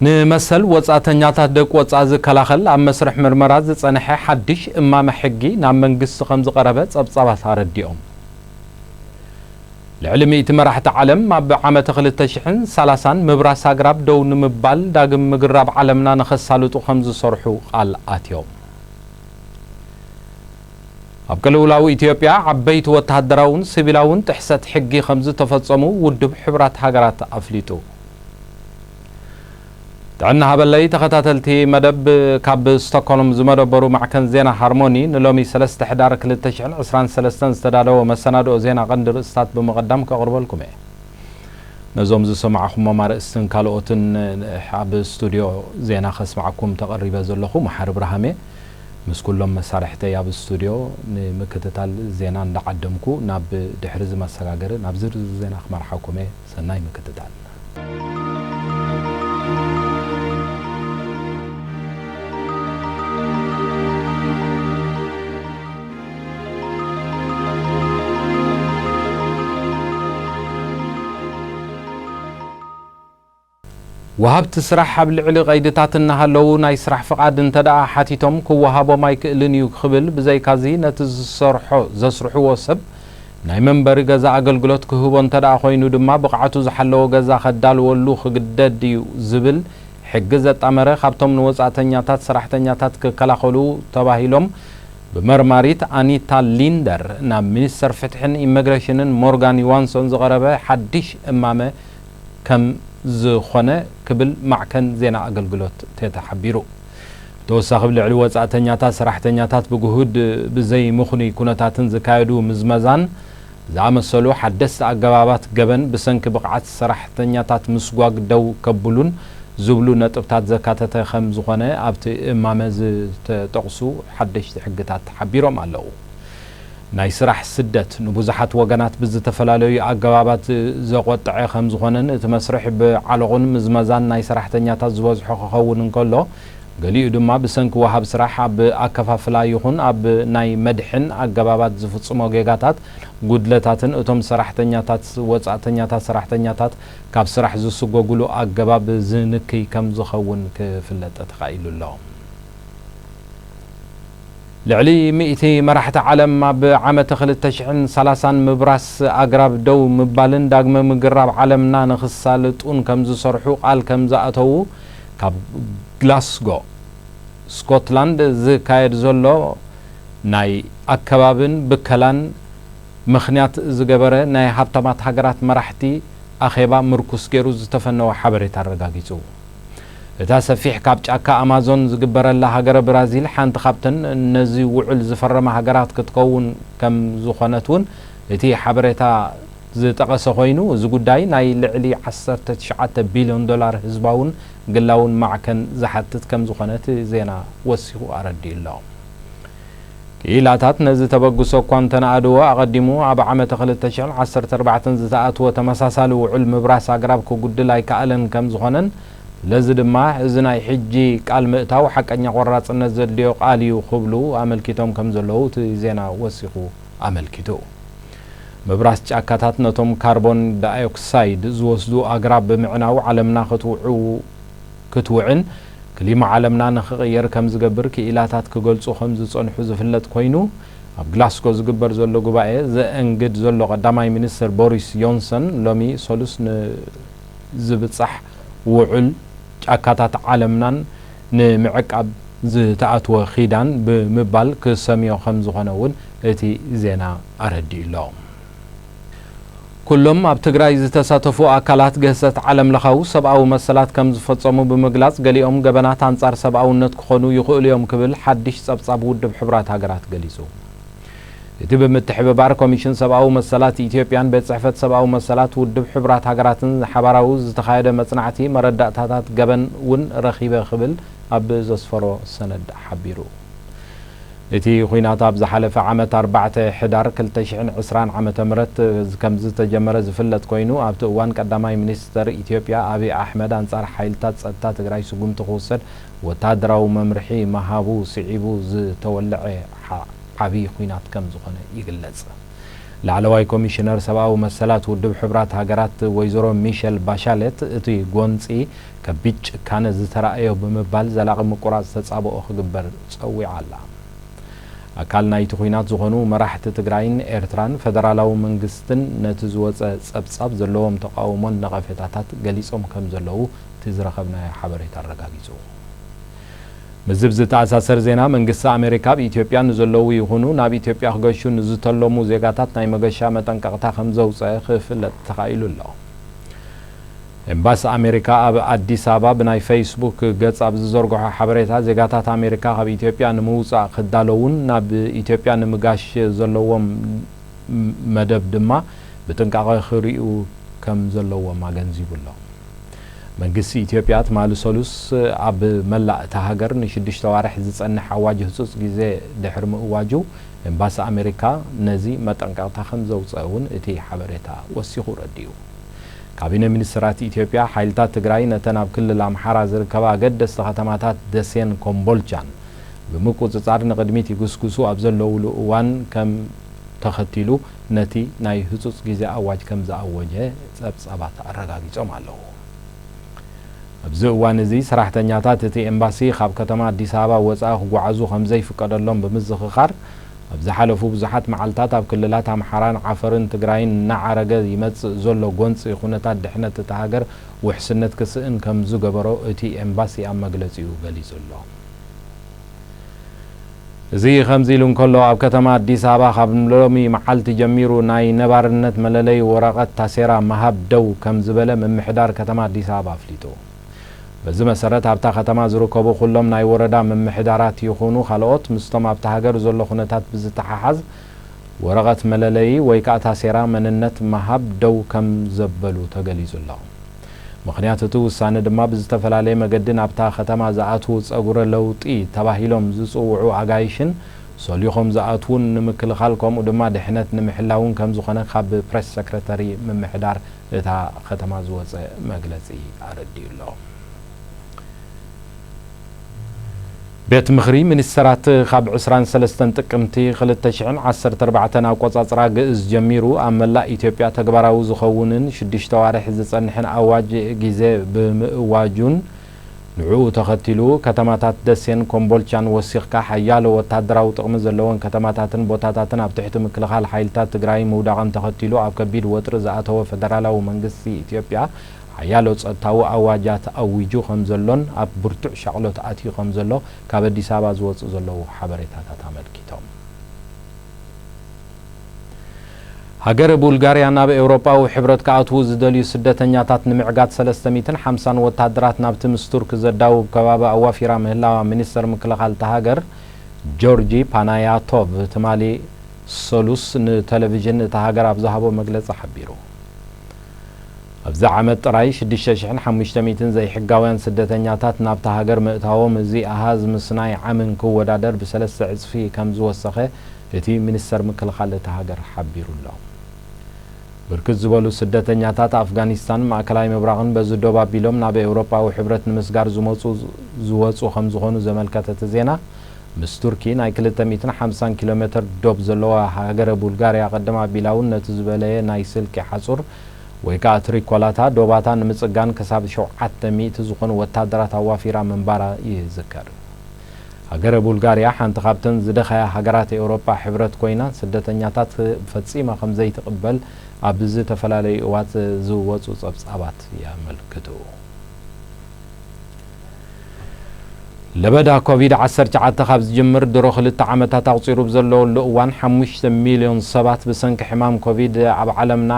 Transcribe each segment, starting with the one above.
ንመሰል ወጻእተኛታት ደቂ ወጻኢ ዝከላኸል ኣብ መስርሕ ምርመራ ዝጸንሐ ሓድሽ እማመ ሕጊ ናብ መንግስቲ ከም ዝቐረበ ጸብጻባት ኣረዲኦም። ልዕሊ ሚእቲ መራሕቲ ዓለም ኣብ ዓመተ ክልተ ሽሕን ሰላሳን ምብራስ ኣግራብ ደው ንምባል ዳግም ምግራብ ዓለምና ንኸሳልጡ ከም ዝሰርሑ ቃል ኣትዮም። ኣብ ቅልውላው ኢትዮጵያ ዓበይቲ ወተሃደራውን ሲቪላውን ጥሕሰት ሕጊ ከም ዝተፈጸሙ ውድብ ሕቡራት ሃገራት ኣፍሊጡ። ጥዕና ሃበለይ ተኸታተልቲ መደብ፣ ካብ ስቶክሆልም ዝመደበሩ ማዕከን ዜና ሃርሞኒ ንሎሚ ሰለስተ ሕዳር ክልተ ሽሕን ዕስራን ሰለስተን ዝተዳለወ መሰናድኦ ዜና ቀንዲ ርእስታት ብምቕዳም ከቕርበልኩም እየ። ነዞም ዝሰማዕኹሞም ኣርእስትን ካልኦትን ኣብ ስቱድዮ ዜና ከስማዕኩም ተቐሪበ ዘለኹ መሓሪ ብርሃሜ። ምስ ኩሎም መሳርሕተይ ኣብ ስቱድዮ ንምክትታል ዜና እንዳዓደምኩ ናብ ድሕሪ ዝመሰጋገሪ ናብ ዝርዝር ዜና ክመርሓኩም እየ። ሰናይ ምክትታል። ወሃብቲ ስራሕ ኣብ ልዕሊ ቀይድታት እናሃለዉ ናይ ስራሕ ፍቓድ እንተደኣ ሓቲቶም ክወሃቦም ኣይክእልን እዩ ክብል፣ ብዘይካዚ ነቲ ዝሰርሖ ዘስርሕዎ ሰብ ናይ መንበሪ ገዛ ኣገልግሎት ክህቦ እንተደኣ ኮይኑ ድማ ብቕዓቱ ዝሓለወ ገዛ ከዳልወሉ ክግደድ እዩ ዝብል ሕጊ ዘጣመረ፣ ካብቶም ንወጻእተኛታት ሰራሕተኛታት ክከላኸሉ ተባሂሎም ብመርማሪት ኣኒታ ሊንደር ናብ ሚኒስተር ፍትሕን ኢሚግሬሽንን ሞርጋን ዮዋንሶን ዝቐረበ ሓድሽ እማመ ከም ዝኾነ ክብል ማዕከን ዜና ኣገልግሎት ቴታ ሓቢሩ። ብተወሳኺ፣ ኣብ ልዕሊ ወጻእተኛታት ሰራሕተኛታት ብግሁድ ብዘይ ምኽኑይ ኩነታትን ዝካየዱ ምዝመዛን ዝኣመሰሉ ሓደስቲ ኣገባባት ገበን ብሰንኪ ብቕዓት ሰራሕተኛታት ምስጓግ ደው ከብሉን ዝብሉ ነጥብታት ዘካተተ ከም ዝኾነ ኣብቲ እማመ ዝተጠቕሱ ሓደሽቲ ሕግታት ሓቢሮም ኣለዉ። ናይ ስራሕ ስደት ንብዙሓት ወገናት ብዝተፈላለዩ ኣገባባት ዘቖጠዐ ከም ዝኾነን እቲ መስርሕ ብዓሎቕን ምዝመዛን ናይ ሰራሕተኛታት ዝበዝሖ ክኸውን እንከሎ፣ ገሊኡ ድማ ብሰንኪ ወሃብ ስራሕ ኣብ ኣከፋፍላ ይኹን ኣብ ናይ መድሕን ኣገባባት ዝፍጽሞ ጌጋታት፣ ጉድለታትን እቶም ሰራሕተኛታት፣ ወጻእተኛታት ሰራሕተኛታት ካብ ስራሕ ዝስጎጉሉ ኣገባብ ዝንክይ ከም ዝኸውን ክፍለጥ ተኻኢሉ ኣሎ። ልዕሊ ሚእቲ መራሕቲ ዓለም ኣብ ዓመተ ክልተ ሽሕን ሰላሳን ምብራስ ኣግራብ ደው ምባልን ዳግመ ምግራብ ዓለምና ንኽሳልጡን ከም ዝሰርሑ ቃል ከም ዝኣተዉ ካብ ግላስጎ፣ ስኮትላንድ ዝካየድ ዘሎ ናይ ኣከባብን ብከላን ምኽንያት ዝገበረ ናይ ሃብታማት ሃገራት መራሕቲ ኣኼባ ምርኩስ ገይሩ ዝተፈነወ ሓበሬታ ኣረጋጊጹ። እታ ሰፊሕ ካብ ጫካ ኣማዞን ዝግበረላ ሃገረ ብራዚል ሓንቲ ካብተን ነዚ ውዕል ዝፈረማ ሃገራት ክትከውን ከም ዝኾነት እውን እቲ ሓበሬታ ዝጠቐሰ ኮይኑ፣ እዚ ጉዳይ ናይ ልዕሊ ዓሰርተ ትሽዓተ ቢልዮን ዶላር ህዝባውን ግላውን ማዕከን ዝሓትት ከም ዝኾነ እቲ ዜና ወሲኹ ኣረዲኡ ኣሎ። ክኢላታት ነዚ ተበግሶ እኳ እንተነኣድዎ፣ ኣቐዲሙ ኣብ ዓመተ ክልተ ሽሕን ዓሰርተ ኣርባዕተን ዝተኣትወ ተመሳሳሊ ውዑል ምብራስ ኣግራብ ክጉድል ኣይከኣለን ከም ዝኾነን፣ ስለዚ ድማ እዚ ናይ ሕጂ ቃል ምእታው ሓቀኛ ቆራጽነት ዘድልዮ ቃል እዩ ክብሉ ኣመልኪቶም ከም ዘለዉ እቲ ዜና ወሲኹ ኣመልኪቱ። ምብራስ ጫካታት ነቶም ካርቦን ዳይኦክሳይድ ዝወስዱ ኣግራብ ብምዕናው ዓለምና ክትውዑ-፣ ክትውዕን ክሊማ ዓለምና ንኽቕየር ከም ዝገብር ክኢላታት ክገልጹ ከም ዝጸንሑ ዝፍለጥ ኮይኑ፣ ኣብ ግላስጎ ዝግበር ዘሎ ጉባኤ ዘእንግድ ዘሎ ቀዳማይ ሚኒስትር ቦሪስ ዮንሰን ሎሚ ሰሉስ ንዝብጻሕ ውዑል ጫካታት ዓለምናን ንምዕቃብ ዝተኣትወ ኺዳን ብምባል ክሰምዮ ከም ዝኾነ እውን እቲ ዜና ኣረዲኡ ኣሎ። ኩሎም ኣብ ትግራይ ዝተሳተፉ ኣካላት ግህሰት ዓለም ለኻዊ ሰብኣዊ መሰላት ከም ዝፈጸሙ ብምግላጽ፣ ገሊኦም ገበናት ኣንጻር ሰብኣውነት ክኾኑ ይኽእሉ እዮም ክብል ሓድሽ ጸብጻብ ውድብ ሕቡራት ሃገራት ገሊጹ። እቲ ብምትሕብባር ኮሚሽን ሰብኣዊ መሰላት ኢትዮጵያን ቤት ጽሕፈት ሰብኣዊ መሰላት ውድብ ሕቡራት ሃገራትን ሓባራዊ ዝተኻየደ መጽናዕቲ፣ መረዳእታታት ገበን እውን ረኺበ ክብል ኣብ ዘስፈሮ ሰነድ ሓቢሩ። እቲ ኲናት ኣብ ዝሓለፈ ዓመት ኣርባዕተ ሕዳር ክልተ ሽሕን ዕስራን ዓመተ ምህረት ከም ዝተጀመረ ዝፍለጥ ኮይኑ፣ ኣብቲ እዋን ቀዳማይ ሚኒስተር ኢትዮጵያ ኣብይ ኣሕመድ ኣንጻር ሓይልታት ጸጥታ ትግራይ ስጉምቲ ክውሰድ ወተሃደራዊ መምርሒ ምሃቡ ስዒቡ ዝተወልዐ ሓ-፣ ዓብዪ ኲናት ከም ዝኾነ ይግለጽ። ላዕለዋይ ኮሚሽነር ሰብኣዊ መሰላት ውድብ ሕቡራት ሃገራት ወይዘሮ ሚሸል ባሻሌት፣ እቲ ጎንጺ ከቢድ ጭካነ ዝተራእዮ ብምባል፣ ዘላቒ ምቁራጽ ተጻብኦ ክግበር ጸዊዓ ኣላ። ኣካል ናይቲ ኲናት ዝኾኑ መራሕቲ ትግራይን ኤርትራን፣ ፈደራላዊ መንግስትን ነቲ ዝወጸ ጸብጻብ ዘለዎም ተቓውሞን ነቐፌታታት ገሊጾም ከም ዘለዉ እቲ ዝረኸብናዮ ሓበሬታ ኣረጋጊጹ። ምስዚ ብዝተኣሳሰር ዜና፣ መንግስቲ ኣሜሪካ ኣብ ኢትዮጵያ ንዘለዉ ይኹኑ ናብ ኢትዮጵያ ክገሹ ንዝተለሙ ዜጋታት ናይ መገሻ መጠንቀቕታ ከም ዘውጸአ ክፍለጥ ተኻኢሉ ኣሎ። ኤምባሲ ኣሜሪካ ኣብ ኣዲስ ኣበባ ብናይ ፌስቡክ ገጽ ኣብ ዝዘርግሖ ሓበሬታ፣ ዜጋታት ኣሜሪካ ካብ ኢትዮጵያ ንምውጻእ ክዳለዉን ናብ ኢትዮጵያ ንምጋሽ ዘለዎም መደብ ድማ ብጥንቃቐ ክርእዩ ከም ዘለዎም ኣገንዚቡ ኣሎ። መንግስቲ ኢትዮጵያ ትማሊ ሰሉስ ኣብ መላእ እታ ሃገር ንሽዱሽተ ኣዋርሕ ዝጸንሕ ኣዋጅ ህጹጽ ግዜ ድሕሪ ምእዋጁ፣ ኤምባሲ ኣሜሪካ ነዚ መጠንቀቕታ ከም ዘውጸአ እውን እቲ ሓበሬታ ወሲኹ ረዲኡ። ካቢነ ሚኒስትራት ኢትዮጵያ፣ ሓይልታት ትግራይ ነተን ኣብ ክልል ኣምሓራ ዝርከባ ኣገደስቲ ከተማታት ደሴን ኮምቦልቻን ብምቁጽጻር ንቕድሚት ይግስግሱ ኣብ ዘለውሉ እዋን ከም ተኸቲሉ ነቲ ናይ ህጹጽ ግዜ ኣዋጅ ከም ዝኣወጀ ጸብጻባት ኣረጋጊጾም ኣለዉ። ኣብዚ እዋን እዚ ሰራሕተኛታት እቲ ኤምባሲ ካብ ከተማ ኣዲስ ኣበባ ወጻኢ ክጓዓዙ ከም ዘይፍቀደሎም ብምዝኽኻር፣ ኣብ ዝሓለፉ ብዙሓት መዓልታት ኣብ ክልላት ኣምሓራን ዓፈርን ትግራይን እናዓረገ ይመጽእ ዘሎ ጎንጺ፣ ኩነታት ድሕነት እታ ሃገር ውሕስነት ክስእን ከም ዝገበሮ እቲ ኤምባሲ ኣብ መግለጺኡ ገሊጹ ኣሎ። እዚ ከምዚ ኢሉ እንከሎ፣ ኣብ ከተማ ኣዲስ ኣበባ ካብ ሎሚ መዓልቲ ጀሚሩ ናይ ነባርነት መለለዪ ወረቐት ታሴራ ምሃብ ደው ከም ዝበለ ምምሕዳር ከተማ ኣዲስ ኣበባ ኣፍሊጡ። በዚ መሰረት፣ ኣብታ ከተማ ዝርከቡ ኩሎም ናይ ወረዳ ምምሕዳራት ይኹኑ ካልኦት፣ ምስቶም ኣብታ ሃገር ዘሎ ኩነታት ብዝተሓሓዝ፣ ወረቐት መለለዪ ወይ ከኣ ታሴራ መንነት ምሃብ ደው ከም ዘበሉ ተገሊጹ ኣሎ። ምኽንያት እቲ ውሳነ ድማ፣ ብዝተፈላለየ መገዲ ናብታ ከተማ ዝኣትዉ ጸጉረ ለውጢ ተባሂሎም ዝጽውዑ ኣጋይሽን ሰሊኾም ዝኣትዉን ንምክልኻል፣ ከምኡ ድማ ድሕነት ንምሕላውን ከም ዝኾነ ካብ ፕሬስ ሰክረተሪ ምምሕዳር እታ ከተማ ዝወጸ መግለጺ ኣረዲኡ ኣሎ። ቤት ምኽሪ ሚኒስተራት ካብ ዕስራን ሰለስተን ጥቅምቲ ክልተ ሽሕን ዓሰርተ ኣርባዕተን ኣቆጻጽራ ግእዝ ጀሚሩ ኣብ መላእ ኢትዮጵያ ተግባራዊ ዝኸውንን ሽዱሽተ ኣዋርሕ ዝጸንሕን ኣዋጅ ግዜ ብምእዋጁን፣ ንዕኡ ተኸቲሉ ከተማታት ደሴን ኮምቦልቻን ወሲኽካ ሓያሎ ወታደራዊ ጥቕሚ ዘለወን ከተማታትን ቦታታትን ኣብ ትሕቲ ምክልኻል ሓይልታት ትግራይ ምውዳቐን ተኸቲሉ፣ ኣብ ከቢድ ወጥሪ ዝኣተወ ፈደራላዊ መንግስቲ ኢትዮጵያ ሓያሎ ጸጥታዊ ኣዋጃት ኣዊጁ ከም ዘሎን ኣብ ብርቱዕ ሻቕሎት ኣትዩ ከም ዘሎ ካብ ኣዲስ ኣበባ ዝወጹ ዘለዉ ሓበሬታታት ኣመልኪቶም። ሃገረ ቡልጋርያ ናብ ኤውሮጳዊ ሕብረት ክኣትዉ ዝደልዩ ስደተኛታት ንምዕጋት ሰለስተ ሚእትን ሓምሳን ወታደራት ናብቲ ምስ ቱርክ ዘዳውብ ከባቢ ኣዋፊራ ምህላዋ ሚኒስተር ምክልኻል እታ ሃገር ጆርጂ ፓናያቶቭ ትማሊ ሰሉስ ንቴሌቪዥን እታ ሃገር ኣብ ዝሃቦ መግለጺ ሓቢሩ። ኣብዚ ዓመት ጥራይ ሽዱሽተ ሽሕን ሓሙሽተ ሚእትን ዘይሕጋውያን ስደተኛታት ናብታ ሃገር ምእታዎም፣ እዚ ኣሃዝ ምስ ናይ ዓምን ክወዳደር ብሰለስተ ዕጽፊ ከም ዝወሰኸ እቲ ሚኒስተር ምክልኻል እታ ሃገር ሓቢሩ ኣሎ። ብርክት ዝበሉ ስደተኛታት ኣፍጋኒስታን፣ ማእከላይ ምብራቕን በዚ ዶብ ኣቢሎም ናብ ኤውሮጳዊ ሕብረት ንምስጋር ዝመጹ፣ ዝወጹ ከም ዝኾኑ ዘመልከተ እቲ ዜና፣ ምስ ቱርኪ ናይ ክልተ ሚእትን ሓምሳን ኪሎ ሜተር ዶብ ዘለዋ ሃገረ ቡልጋርያ ቅድም ኣቢላ እውን ነቲ ዝበለየ ናይ ስልኪ ሓጹር ወይ ከኣ ትሪኮላታ ዶባታ ንምጽጋን ክሳብ ሸውዓተ ሚእቲ ዝኾኑ ወታደራት ኣዋፊራ ምንባራ ይዝከር። ሃገረ ቡልጋርያ ሓንቲ ካብተን ዝደኸያ ሃገራት ኤውሮጳ ሕብረት ኮይና፣ ስደተኛታት ፈጺማ ከም ዘይትቕበል ኣብ ዝተፈላለዩ እዋት ዝወጹ ጸብጻባት የመልክቱ። ለበዳ ኮቪድ ዓሰርተ ትሽዓተ ካብ ዝጅምር ድሮ ክልተ ዓመታት ኣቑጺሩ ብዘለወሉ እዋን፣ ሓሙሽተ ሚልዮን ሰባት ብሰንኪ ሕማም ኮቪድ ኣብ ዓለምና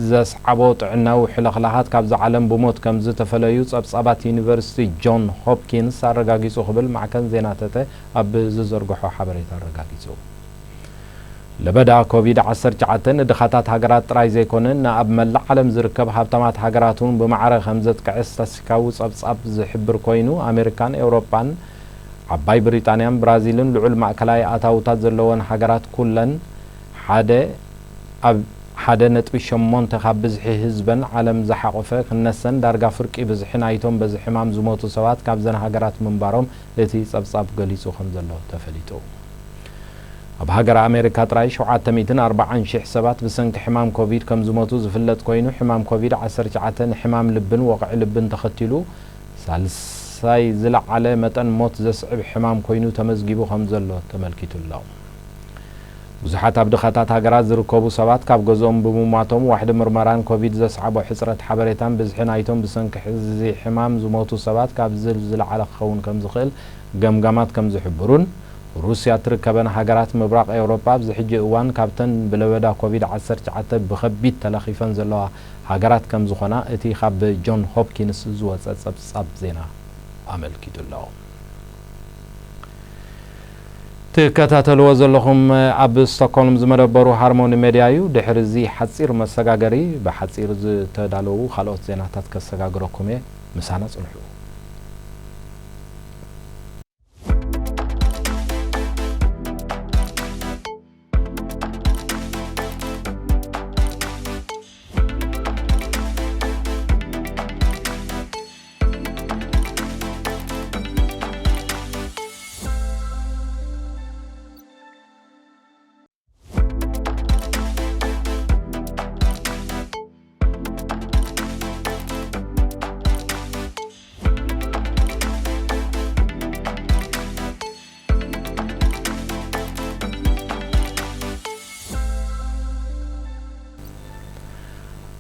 ዘስዓቦ ጥዕናዊ ሕልኽላኻት ካብዛ ዓለም ብሞት ከም ዝተፈለዩ ጸብጻባት ዩኒቨርሲቲ ጆን ሆፕኪንስ ኣረጋጊጹ ክብል ማዕከን ዜና ተተ ኣብ ዝዘርግሖ ሓበሬታ ኣረጋጊጹ። ለበዳ ኮቪድ ዓሰርተ ትሽዓተ ንድኻታት ሃገራት ጥራይ ዘይኮነ፣ ንኣብ መላእ ዓለም ዝርከብ ሃብታማት ሃገራት እውን ብማዕረ ከም ዘጥቅዐ ስታስቲካዊ ጸብጻብ ዝሕብር ኮይኑ፣ ኣሜሪካን ኤውሮጳን ዓባይ ብሪጣንያን ብራዚልን ልዑል ማእከላይ ኣታውታት ዘለወን ሃገራት ኩለን ሓደ ኣብ ሓደ ነጥቢ ሸሞንተ ካብ ብዝሒ ህዝበን ዓለም ዝሓቖፈ ክነሰን፣ ዳርጋ ፍርቂ ብዝሒ ናይቶም በዚ ሕማም ዝሞቱ ሰባት ካብዘን ሃገራት ምንባሮም እቲ ጸብጻብ ገሊጹ ከም ዘሎ ተፈሊጡ። ኣብ ሃገረ ኣሜሪካ ጥራይ ሸውዓተ ሚእትን ኣርባዓን ሽሕ ሰባት ብሰንኪ ሕማም ኮቪድ ከም ዝሞቱ ዝፍለጥ ኮይኑ፣ ሕማም ኮቪድ ዓሰርተ ትሽዓተ ንሕማም ልብን ወቕዒ ልብን ተኸቲሉ ሳልሳይ ዝለዓለ መጠን ሞት ዘስዕብ ሕማም ኮይኑ ተመዝጊቡ ከም ዘሎ ተመልኪቱ ኣሎ። ብዙሓት ኣብ ድኻታት ሃገራት ዝርከቡ ሰባት ካብ ገዝኦም ብምሟቶም ዋሕዲ ምርመራን ኮቪድ ዘስዓቦ ሕጽረት ሓበሬታን ብዝሒ ናይቶም ብሰንኪ እዚ ሕማም ዝሞቱ ሰባት ካብዚ ዝለዓለ ክኸውን ከም ዝኽእል ገምጋማት ከም ዝሕብሩን፣ ሩስያ እትርከበን ሃገራት ምብራቕ ኤውሮጳ ኣብዚ ሕጂ እዋን ካብተን ብለበዳ ኮቪድ ዓሰርተ ትሽዓተ ብኸቢድ ተለኺፈን ዘለዋ ሃገራት ከም ዝኾና እቲ ካብ ጆን ሆፕኪንስ ዝወጸ ጸብጻብ ዜና ኣመልኪቱ ኣሎ። ትከታተልዎ ዘለኹም ኣብ ስቶክሆልም ዝመደበሩ ሃርሞኒ ሜድያ እዩ። ድሕሪ እዚ ሓጺር መሰጋገሪ ብሓጺር ዝተዳለዉ ካልኦት ዜናታት ከሰጋግረኩም እየ። ምሳና ጽንሑ።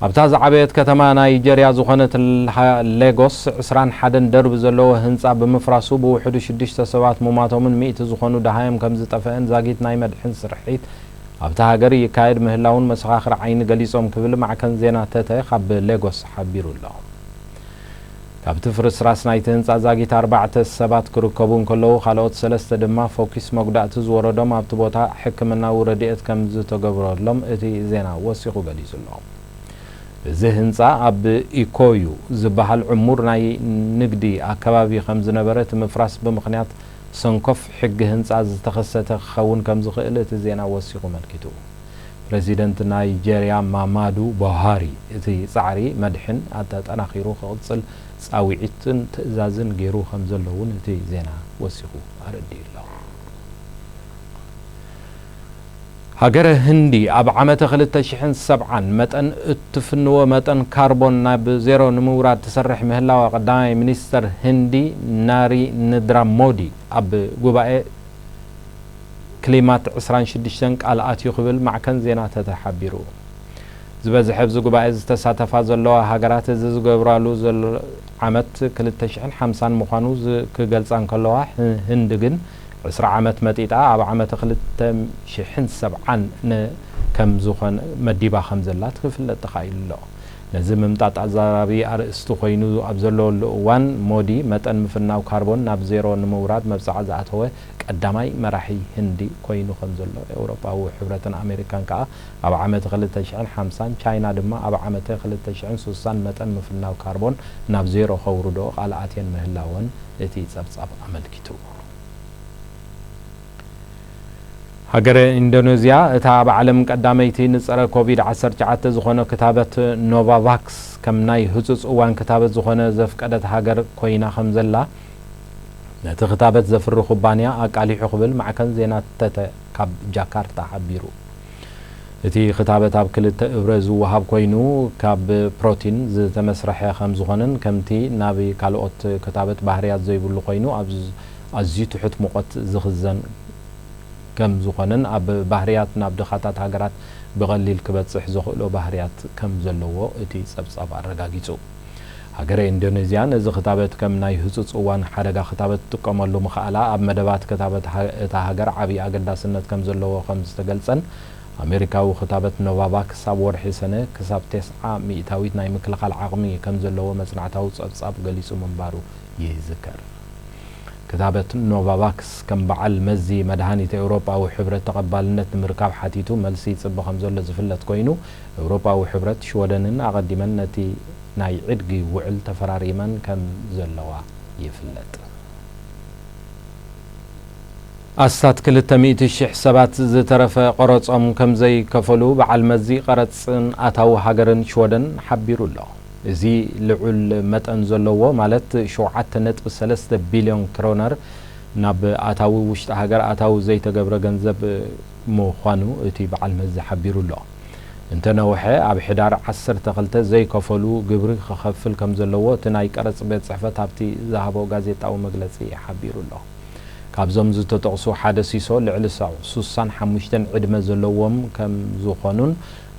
ኣብታ ዝዓበየት ከተማ ናይጀርያ ዝኾነት ል-፣ ሌጎስ ዕስራን ሓደን ደርቢ ዘለዎ ህንጻ ብምፍራሱ ብውሕዱ ሽዱሽተ ሰባት ምሟቶምን ሚእቲ ዝኾኑ ደሃዮም ከም ዝጠፍአን ዛጊት ናይ መድሕን ስርሒት ኣብታ ሃገር ይካየድ ምህላውን መሰኻኽር ዓይኒ ገሊጾም ክብል ማዕከን ዜና ተተ ካብ ሌጎስ ሓቢሩ ኣሎ። ካብቲ ፍርስራስ ናይቲ ህንጻ ዛጊት ኣርባዕተ ሰባት ክርከቡ እንከለዉ፣ ካልኦት ሰለስተ ድማ ፎኪስ መጉዳእቲ ዝወረዶም ኣብቲ ቦታ ሕክምናዊ ረድኤት ከም ዝተገብረሎም እቲ ዜና ወሲኹ ገሊጹ ኣሎ። እዚ ህንጻ ኣብ ኢኮዩ ዝበሃል ዕሙር ናይ ንግዲ ኣከባቢ ከም ዝነበረ፣ እቲ ምፍራስ ብምኽንያት ሰንኮፍ ሕጊ ህንጻ ዝተኸሰተ ክኸውን ከም ዝኽእል እቲ ዜና ወሲኹ ኣመልኪቱ። ፕረዚደንት ናይጀርያ ማማዱ ቡሃሪ፣ እቲ ጻዕሪ መድሕን ኣጠናኺሩ ክቕጽል ጻውዒትን ትእዛዝን ገይሩ ከም ዘሎ እውን እቲ ዜና ወሲኹ ኣረዲኡ ኣሎ። ሃገረ ህንዲ ኣብ ዓመተ ክልተ ሽሕን ሰብዓን መጠን እትፍንዎ መጠን ካርቦን ናብ ዜሮ ንምውራድ ትሰርሕ ምህላዋ ቀዳማይ ሚኒስተር ህንዲ ናሪንድራ ሞዲ ኣብ ጉባኤ ክሊማት ዕስራን ሽዱሽተን ቃል ኣትዩ ክብል ማዕከን ዜና ተተ ሓቢሩ። ዝበዝሐ ኣብዚ ጉባኤ ዝተሳተፋ ዘለዋ ሃገራት እዚ ዝገብራሉ ዘሎ ዓመት ክልተ ሽሕን ሓምሳን ምዃኑ ዝ-፣ ክገልጻ እንከለዋ፣ ህ-፣ ህንዲ ግን ዕስራ ዓመት መጢጣ ኣብ ዓመተ ክልተ ሽሕን ሰብዓን ን-፣ ከም ዝኾነ መዲባ ከም ዘላ ክፍለጥ ተኻኢሉ ኣሎ። ነዚ ምምጣጥ ኣዘራራቢ ኣርእስቲ ኮይኑ ኣብ ዘለወሉ እዋን፣ ሞዲ መጠን ምፍናው ካርቦን ናብ ዜሮ ንምውራድ መብጽዓ ዝኣተወ ቀዳማይ መራሒ ህንዲ ኮይኑ ከም ዘሎ፣ ኤውሮጳዊ ሕብረትን ኣሜሪካን ከኣ ኣብ ዓመት ክልተ ሽሕን ሓምሳን፣ ቻይና ድማ ኣብ ዓመተ ክልተ ሽሕን ሱሳን መጠን ምፍናው ካርቦን ናብ ዜሮ ከውርድኦ ቃል ኣትየን ምህላወን እቲ ጸብጻብ ኣመልኪቱ። ሃገረ ኢንዶኔዝያ፣ እታ ኣብ ዓለም ቀዳመይቲ ንጸረ ኮቪድ ዓሰርተ ትሽዓተ ዝኾነ ክታበት ኖቫቫክስ ከም ናይ ህጹጽ እዋን ክታበት ዝኾነ ዘፍቀደት ሃገር ኮይና ከም ዘላ፣ ነቲ ክታበት ዘፍሪ ኩባንያ ኣቃሊሑ ክብል ማዕከን ዜና ተተ ካብ ጃካርታ ሓቢሩ። እቲ ክታበት ኣብ ክልተ እብረ ዝወሃብ ኮይኑ፣ ካብ ፕሮቲን ዝተመስረሐ ከም ዝኾነን፣ ከምቲ ናብ ካልኦት ክታበት ባህርያት ዘይብሉ ኮይኑ፣ ኣብ ኣዝዩ ትሑት ሙቐት ዝኽዘን ከም ዝኾነን፣ ኣብ ባህርያት ናብ ድኻታት ሃገራት ብቐሊል ክበጽሕ ዘኽእሎ ባህርያት ከም ዘለዎ እቲ ጸብጻብ ኣረጋጊጹ። ሃገረ ኢንዶኔዝያ ነዚ ክታበት ከም ናይ ህጹጽ እዋን ሓደጋ ክታበት ትጥቀመሉ ምኽኣላ፣ ኣብ መደባት ክታበት ሃ-፣ እታ ሃገር ዓቢ ኣገዳስነት ከም ዘለዎ ከም ዝተገልጸን፣ ኣሜሪካዊ ክታበት ኖቫቫክስ ኣብ ወርሒ ሰነ ክሳብ ተስዓ ሚእታዊት ናይ ምክልኻል ዓቕሚ ከም ዘለዎ መጽናዕታዊ ጸብጻብ ገሊጹ ምንባሩ ይዝከር። ክታበት ኖቫቫክስ ከም በዓል መዚ መድሃኒት ኤውሮጳዊ ሕብረት ተቐባልነት ንምርካብ ሓቲቱ መልሲ ይጽበ ከም ዘሎ ዝፍለጥ ኮይኑ፣ ኤውሮጳዊ ሕብረት ሽወደንን ኣቐዲመን ነቲ ናይ ዕድጊ ውዕል ተፈራሪመን ከም ዘለዋ ይፍለጥ። ኣስታት ክልተ ሚእቲ ሽሕ ሰባት ዝተረፈ ቀረጾም ከም ዘይከፈሉ በዓል መዚ ቀረጽን ኣታዊ ሃገርን ሽወደን ሓቢሩ ኣሎ። እዚ ልዑል መጠን ዘለዎ፣ ማለት ሸውዓተ ነጥቢ ሰለስተ ቢልዮን ክሮነር፣ ናብ ኣታዊ ውሽጢ ሃገር ኣታዊ ዘይተገብረ ገንዘብ ምዃኑ እቲ በዓል መዚ ሓቢሩ ኣሎ። እንተነውሐ ኣብ ሕዳር ዓሰርተ ክልተ ዘይከፈሉ ግብሪ ክኸፍል ከም ዘለዎ እቲ ናይ ቀረጽ ቤት ጽሕፈት ኣብቲ ዝሃቦ ጋዜጣዊ መግለጺ ሓቢሩ ኣሎ። ካብዞም ዝተጠቕሱ ሓደ ሲሶ ልዕሊ ሱሳን ሓሙሽተን ዕድመ ዘለዎም ከም ዝኾኑን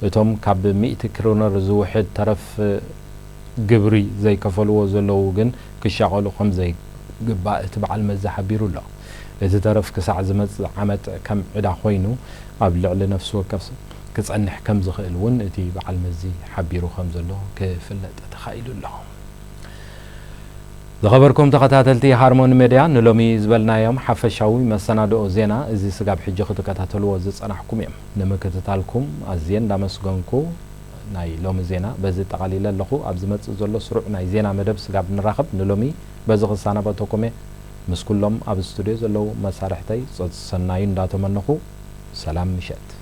እቶም ካብ ሚእቲ ክሮነር ዝውሕድ ተረፍ ግብሪ ዘይከፈልዎ ዘለዉ ግን ክሻቐሉ ከም ዘይግባእ እቲ በዓል መዚ ሓቢሩ ኣሎ። እቲ ተረፍ ክሳዕ ዝመጽእ ዓመት ከም ዕዳ ኮይኑ ኣብ ልዕሊ ነፍሲ ወከፍ ሰብ ክጸንሕ ከም ዝኽእል እውን እቲ በዓል መዚ ሓቢሩ ከም ዘሎ ክፍለጥ ተኻኢሉ ኣሎ። ዝኸበርኩም ተኸታተልቲ ሃርሞኒ ሜድያ፣ ንሎሚ ዝበልናዮም ሓፈሻዊ መሰናድኦ ዜና እዚ ስጋብ ሕጂ ክትከታተልዎ ዝጸናሕኩም እዮም። ንምክትታልኩም ኣዝየ እንዳመስገንኩ ናይ ሎሚ ዜና በዚ ጠቓሊለ ኣለኹ። ኣብ ዝመጽእ ዘሎ ስሩዕ ናይ ዜና መደብ ስጋብ ንራኸብ ንሎሚ በዚ ክሰናበተኩም እየ። ምስ ኩሎም ኣብ ስቱድዮ ዘለዉ መሳርሕተይ ጸጽ ሰናዩ እንዳተመነኹ ሰላም ምሸት።